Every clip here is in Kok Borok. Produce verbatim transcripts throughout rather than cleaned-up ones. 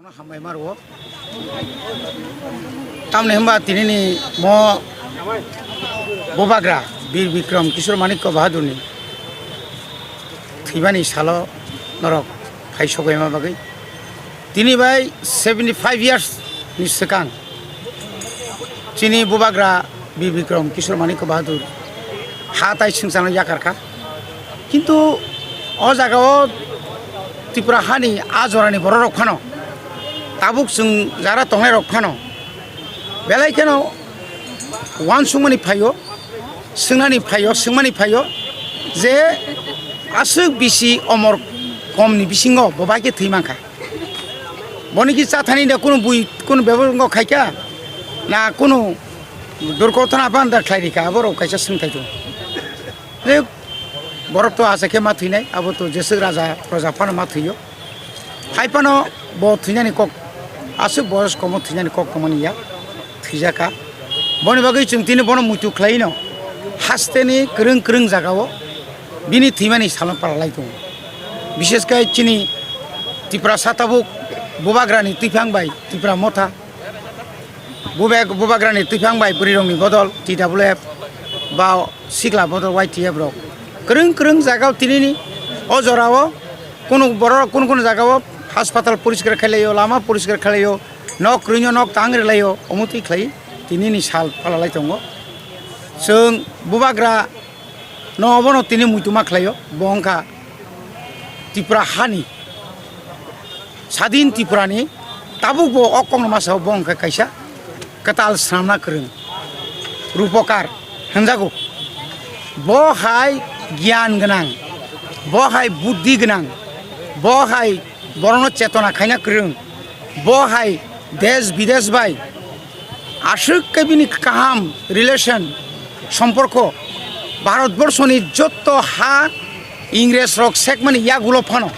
Hambai maro. Tamni hwnba tinini mo Bubagra Bir Bikram Kishore Manikya Bahadurni thwimani salo norok phai sogwima bagwi. Tini bai seventy five years ni swkang chini Bubagra Bir Bikram Kishore Manikya Bahadur ha tai swngcharno yakar kha. Kintu o jaga o Tripura hani a jorani bororok phano, tabuk chwng jara tongnairok phano belai kheno uansukmani phaio, swngnani phaio, swngmani phaio je aswk bisi omor komni bisingo bo bai khe thwi mankha. Boni ki chathani da kunu bui, kunu bebongo khaikha, na kunu durkothona phan da khlai rikha, aborok kaisa swngthai tongo. Je borok to acha khe ma thwinai, abo to jeswk raja, proja phano ma thwio. Hai phano bo thwinani kok, aswk boyos komo thwinani kok tongmani ya, thwijakha. Boni bagwi chwng tini bono muitu khlaino, hasteni kwrwng kwrwng jagao bini thwimani salon paralai tongo. Bishesh khe chini Tiprasa tabuk Bubagrani twiphang bai Tipra Motha, Bubek-, Bubagrani twiphang bai bwrwirokni bodol T W F ba sikla bodol Y T F rok kwrwng kwrwng jagao tinini o jorao kunu borok kunu kunu jagao haspatal poriskar khlaio, lama poriskar khlaio, nok kwrwino nok tang rwlaio, omo twi khlai tinini sal palalai tongo. Chwng Bubagra no obono tini muitu ma khlaio, bo wngkha Tripura hani, Sadin Tripurani tabukbo o kokno masa o bo wngkha kaisa kwtal swnamna kwrwng Rupokar hwnjago. Bo hai giyan gwnang, bo hai buddhi gwnang, bo hai borokno chetona khaina kwrwng, bo hai desh bidesh bai aswk khe bini kaham relation, somporko Bharatborshoni jotto ha Ingres rok sekmani yagulo phano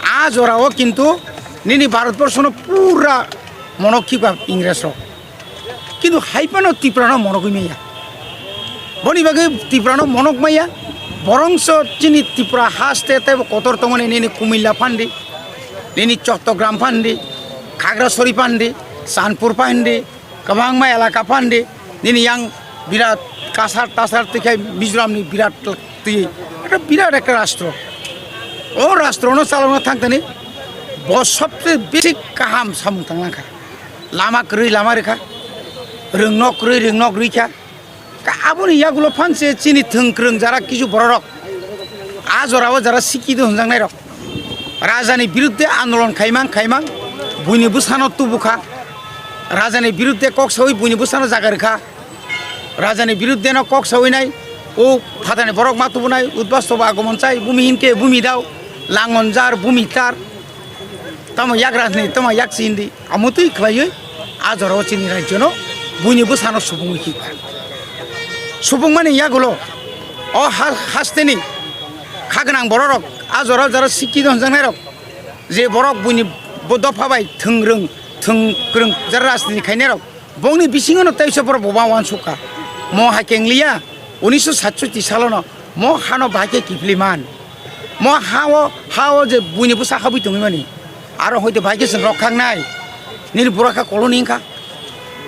a jorao kintu nini Bharatborshono pura monok khiba Ingres rok. Kintu hai phano Tiprano monogwi manya. Boni bagwi Tiprano monok maya. Borongso chini Tripura haste tebo kotor tongmani nini Kumilla phandi, nini Chattogram phandi, Khagrasori phandi, Chanpur phandi, kwbangma elaka phandi, nini yang birat kasar tasar twikhai Mizoramni birat twi, ekta birat ekta rastro. O rastrono chalokna thangtani bo sobse bisi kaham samung tanglangkha. Lama kwrwi lama rikha, rwngnok kwrwi rwngnok rwikha. Ka-, aboni yagulo phanse chini thwng kwrwng jara kisu bororok, a jorao jara sikito hwnjaknairok, rajani birudde andolon khaimang khaimang, buini bwsano tubukha, rajani birudde kok sawi buini bwsano jaga rwkha, rajani birudde no kok sawi nai, o phatani borok ma tubunai, udbastobo agomon chai, bumi hinke bumi dao, langon jar, bumi tar, tamo yak rajni, tamo yak chindi. Amotwi khlaiwi a jorao chini rajyono buini bwsano subungwi khe. Subungmani yagulo o ha-, hasteni kha gwnang bororok a jorao jara sikki hwnjaknairok je borok buini bo dopha bai thwng rwng thwng kwrwng jara rajniti khainairok bongni bisingono teisa borok bo ma uansukha. Mo hai khe wngliya unisho satsotti salono mo hano bahai khe kiphilwi man. Mo ha-o, ha-o je buini bwsa habwi tongwi mani. Aro hoite bahai khe chwng rok khaknai. Nini bura kha colony wngkha.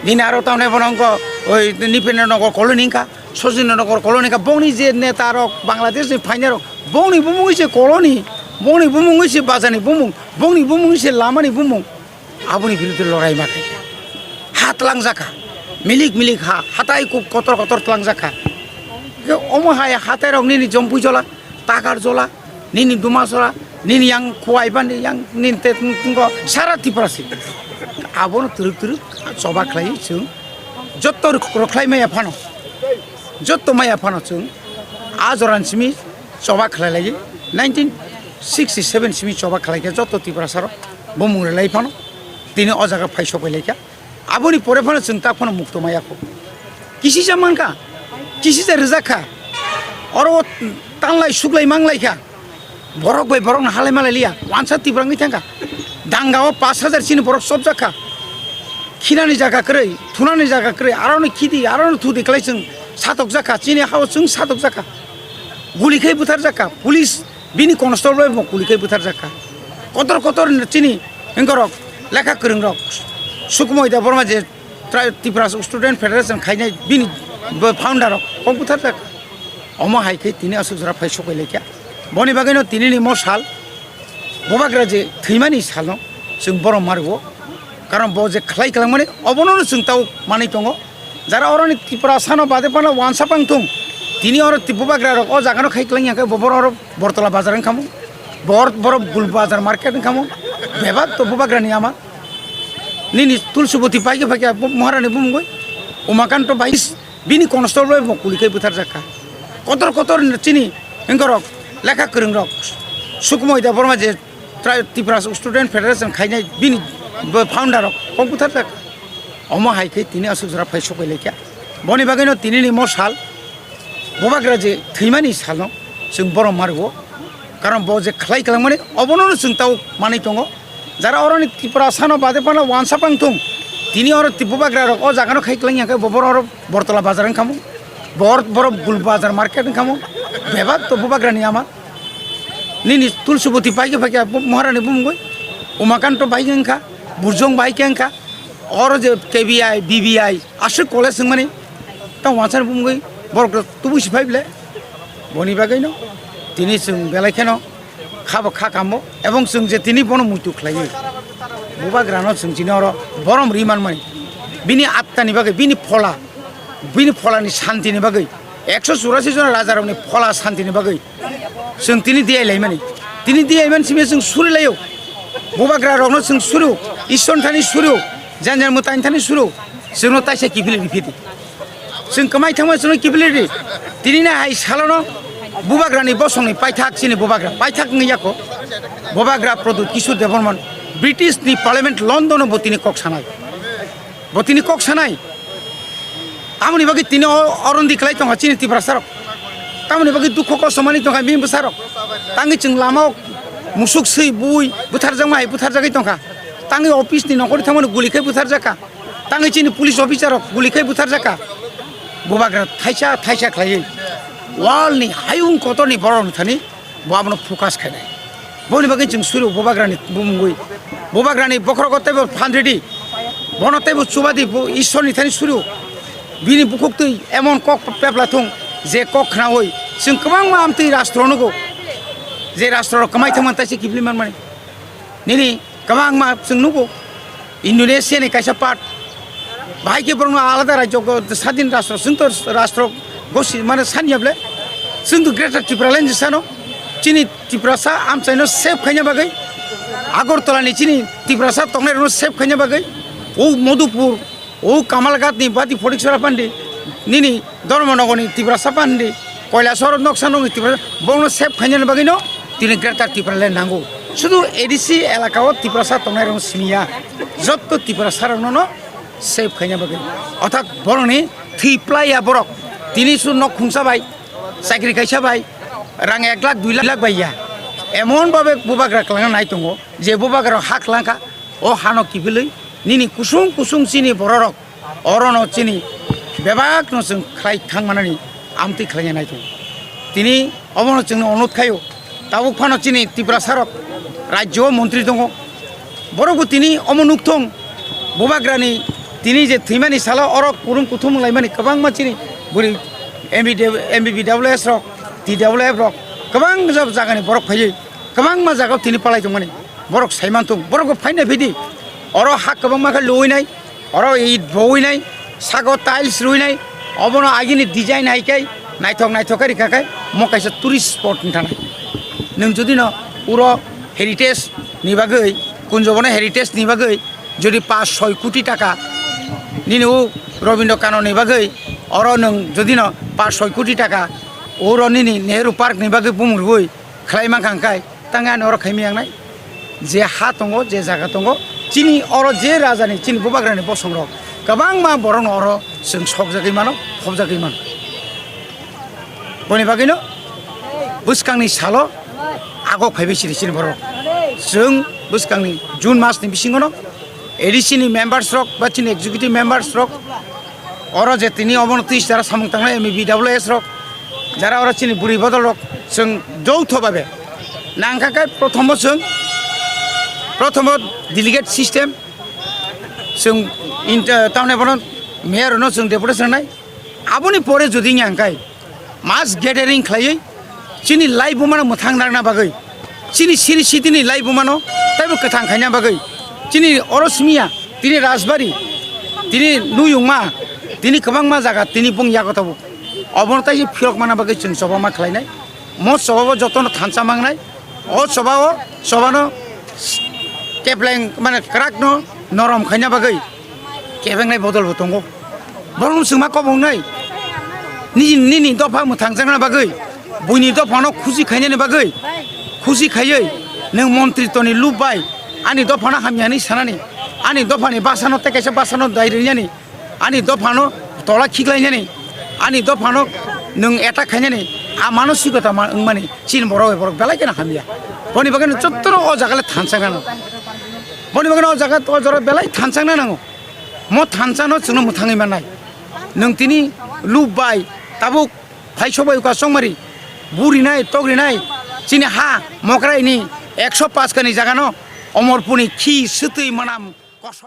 Nini aro tamni bono wngkha, oi, Nipendra Nagar colony wngkha, Sachin Nagar colony wngkha. Bongni je neta rok, Bangladesh ni phainai rok, bongni bumung se colony, bongni bumung se bazar ni bumung, bongni bumung se lama ni bumung. Aboni biruddhe lorai ma khaikha. Ha tlangjak kha. Milik milik ha, hatai kuk kotor kotor tlangjak kha. Omo hai hatai rok nini jompui jola, takar jola, nini duma jola, nini yang khuai bani, yang nini te tung-, tungo sara Tripura si. Abono twrwk twrwk choba khlai chwng. Jotto rok-, rokhlai maya phano. Jotto maya phano chwng. A joran simi choba khlai lai. Nineteen sixty seven simi choba khlai khe jotto Tripura saro bumung rwlai phano. Tini o jaga phai sopai lai kha. Aboni pore phano chwng ta phano mukto maya kho. Kisisa mankha, kisisa rwjak kha. Oro tanlai suklai manglai kha. Borok bai borok no halai malai liya. Wansa Tiprangwi thangkha. Danga o pash hajar chini borok chopjak kha. Khinani jaga kwrwi, thunani jaga kwrwi, aro no khidi, aro no thudi kwlai chwng satokjak kha. Chini ha o chwng satokjak kha. Guli khai butharjak kha. Police bini constable bai bo guli khai butharjak kha. Kotor kotor chini wngkorok Lekha kwrwng rok, Sukumoy Debbarma je Tri-, Tripura Student Federation khainai bini bo founder rok kok butharjak. Omo hai khe tini aswk jora phai sokai laikha. Boni bagwino tini ni mo sal, bubagra je thwimani salno chwng borom mario. Karon bo je khlai kwlangmani obono chwng tao manwi tongo. Jara oroni Tiprasano bade phano wansa pang thung. Tini oro ti-, bubagra rok o jaga no khai kwlang ya khe bo boro oro Bortola bazar wngkha mo. Bor-, boro Gul bazar market wngkha mo. Bebak to bubagra ni ama. Nini Tulsiboti pai khe phai khe bo Maharani bumungwi. Umakanto bai bini constable bai bo kuli khai butharjak kha. Kotor kotor chini wngkorok lekha kwrwng rok. Sukumoy Debbarma je Tri-, Tripura Student Federation khainai bini bo founder rok kok butharjak. Omo hai khe tini aswk jora phai sokai laikha. Boni bagwino tini ni mo sal, bubagra je thwimani salno chwng borom mario. Karon bo je khlai kwlangmani obono chwng tao manwi tongo. Jara oroni Tiprasano bade phano wansa pang thung. Tini oro ti-, bubagra rok o jaga no khai kwlang ya khe bo boro oro Bortola bazar wngkha mo. Bor-, boro Gul bazar market wngkha mo. Bebak to bubagra ni ama. Nini Tulsiboti pai khe phai khe bo Maharani bumungwi. Umakanto bai khe wngkha. Burjong bai khe wngkha. Oro je K B I, B B I, aswk college wngmani. Tang wansani bumungwi borok rok tubui si phai bile. Boni bagwino tini chwng belai kheno khabo kha kamo, ebong chwng je tini bono muitu khlaiwi. Bubagrano chwng chini oro borom ri manmani. Bini attani bagwi, bini phola, bini pholani santini bagwi. Ekso churasi jona rajarokni phola santini bagwi chwng tini diai laimani. Tini diai mani simi chwng suri laio. Bubagra rokno chwng suru, Ishwar thani suru, janjan mwtai thani suru. Chwngno taisa kiphilwi phidi. Chwng kwmai thangma chwngno kiphilwi di. Tini na hai salono bubagrani bosongni paithak chini bubagra. Paithak wngya ko. Bubagra Pradyut Kishore Debbarman. British ni Parliament London o bo tini kok sanai. Bo tini kok sanai. Tamoni bagwi tini o-, orondi kwlai tongkha chini Tiprasa rok. Tamoni bagwi dukho kosto manwi tongkha bini bwsa rok. Tangwi chwng lama o musuk swi bui butharjakma hai butharjagwi tongkha. Tangwi office ni nokori thangmani guli khai butharjakha. Tangwi chini police officer rok guli khai butharjakha. Bubagra thaisa thaisa khlaiwi world ni hayung kotor ni borok ni thani bo abono focus khainai. Boni bagwi chwng suru bubagrani bumungwi. Bubagrani bokhorogo teibo phan ridi. Bono teibo chubadi bo Ishwarni thani suru. Bini bukhuktwi emon kok pepla thung je kok khnaui chwng kwbangma amtwi rastro nugo. Je rastro rok kwmai thangmani taisa kiphilwi manmani. Nini kwbangma chwng nugo. Indonesia ni kaisa part. Bahai khe borokno alada rajyo go-, sadin rastro, chwng to rastro gosi mane sanya ble. Chwng to Greater Tipraland sano. Chini Tiprasa amchaino save khaina bagwi. Agartala ni chini Tiprasa tongnai rokno save khaina bagwi. O Madhupur, o Kamalghat ni bati Phoriksora pandi. Nini Dharmanagar ni Tiprasa pandi, Kailasahar noksa nokni Tiprasa, bongno save khainani bagwino tini Greater Tipraland nango. Sudu A D C elaka o Tiprasa tongnai rokno simiya, jotto Tiprasa rokno no save khaina bagwi. Orthat borokni thwi plai ya borok, tini su nok khungsa bai, chakri kaisa bai, rang ek lakh dui lakh bai ya. Emon babe bubagra kwlangna nai tongo, je bubagra ha kwlangkha, o hano kiphilwi nini kusung kusung chini bororok. Orono chini bebakno chwng khlai thang manani amtwi khlaina nai tongo. Tini obono chwngno onut khaio, tabuk phano chini Tiprasa rok rajyo o montri tongo. Borokbo tini omo nukthung, bubagrani tini je thwimani salo oro kurum kuthum wnglaimani kwbangma chini bwrwi M B D, M B B W S rok, T W F rok, kwbang jagani borok phaiwi kwbangma jagao tini palai tongmani. Borok saimanthung, borokbo phaina phidi. Oro ha kwbangma khe luwi nai, oro it bowi nai, sago tiles rwi nai, obono agini design hai khe naithok naithok khe rikha khe mo kaisa tourist spot wngkha nai. Nwng jodi no uro heritage ni bagwi, Kunjobono heritage ni bagwi jodi paanch soi koti taka nini o Rabindra Kanon ni bagwi oro nwng jodi no paanch soi koti taka uro nini Nehru Park ni bagwi bumung rwui khlai mankha hwnkhe, tang ani oro khaimya wngnai. Je ha tongo, je jaga tongo, chini oro je rajani, chini bubagrani bosongrok kwbangma borokno oro chwng sokjagwi mano, phobjagwi mano. Boni bagwino bwskangni salo agok phaibai siri chini borok. Chwng bwskangni June masni bisingono A D C ni members rok ba chini executive members rok oro je tini obono twi jara samung tangnai M B W S rok, jara oro chini bwrwi bodol rok chwng joutho babe nangkha khe prothomo chwng prothomo delegate system, Chwng inter-, tamni bono mayor no chwng deputation rwnai. Aboni pore jodi wngya hwnkhe mass gathering khlaiwi chini laibuma no mwthang nakna bagwi, chini siri sitini laibuma no teibo kwthang khaina bagwi, chini oro simiya, tini Rajbari, tini Nuyungma, tini kwbangma jaga tini bung yago tabuk. Obono tei phirok mana bagwi chwng choba ma khlainai. Mo choba bo jotono thansa mangnai. O choba o, choba no kepleng mane kwrak no norom khaina bagwi kebengnai bodol bo tongo. Borok no chwng ma kobongnai. Nini, nini dopha mwthang jakna bagwi, buini dopha no khusi khainani bagwi, khusi khaiwi nwng montri toni lub bai ani dopha no hamya hinwi sanani, ani dopha ni basa no tei kaisa basa no dai rwnani, ani dophano tola khiklainani, ani dophano nwng attack khainani, a mano sikota ma-, wngmani chini borok bai borok belai kheno hamya. Boni bagwi no jotono o jaga le thansa nang. Boni bagwi no o jaga o jora belai thansa nang nango. Mo thansa no chwngno mwthangwi mannai. Nwng tini lub bai tabuk phai sobai uka chongmari burinai tokrinai chini ha mokrai ni ekso paanch kani jaga no omorpuni khi swtwi manam kosom.